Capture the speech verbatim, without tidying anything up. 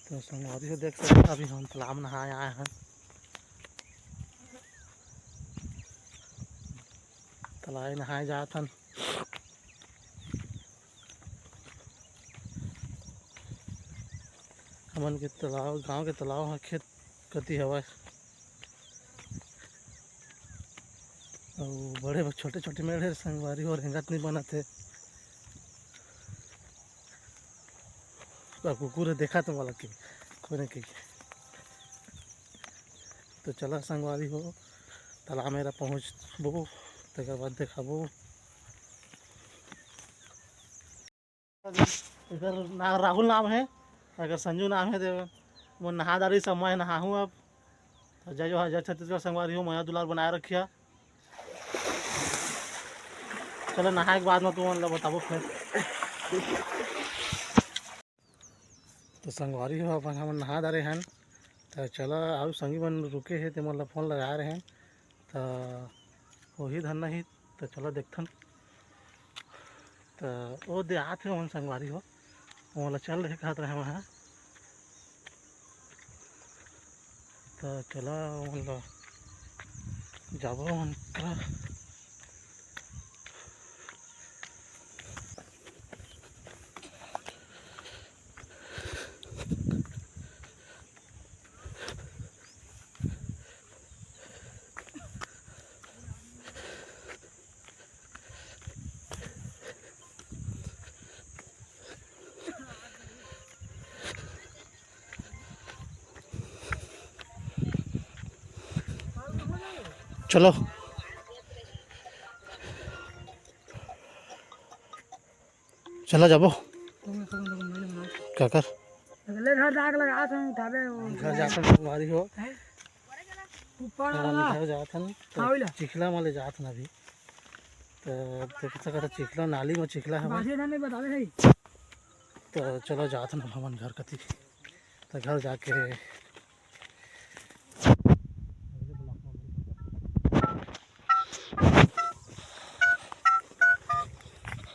तो संगवारी हो, देख सकत हव, अभी हम तालाब नहाए आए हन। तालाब नहाए जात हन। हमन के तालाब, गांव के तालाब ह खेत कती हवय। अउ बड़े छोटे छोटे मेड़ हे संगवारी हो, रेंगत नइ बनत हे। अउ कुकुर ह देखत हे मोला कि कोने के। तो चला संगवारी हो, तालाब मेरा पहुँचबो, तेकर बाद देखाबो। एकर ना, राहुल नाम हे, अगर संजू नाम हे, तो मोर नहा डारी, समय नहाहूँ अब। तो जय जोहार, जय छत्तीसगढ़ संगवारी हो, मया दुलार बनाए रखिया। चलो नहाए के बाद में तुमन ला बताबो फिर। तो संगवारी हो, अपन हमन नहा डारे हन। तो चला, अउ संगी मन रुके हे, ते मन ला फोन लगा रहे हन। तो वही धन नहीं, तो चला देखथन। तो ओ दे आत हे ओमन संगवारी हो, ओमन ला चल रहे कहत रहे वहाँ। तो चला ओमन ला जाबो ओमन करा। चलो, चला जाबो। काकर? अगले घर जाके लगा था, उठावे वो। घर जाकर संगवारी हो। हैं? ऊपर हम वाला। घर जात हन, तो हाँ, ओइला। चिखला म ले जात हन अभी। तो देख सकत ह, चिखला नाली म चिखला हवय। बाजे ना नहीं बतावे है। तो चलो जात हन अब हमन घर कती। तो घर जाके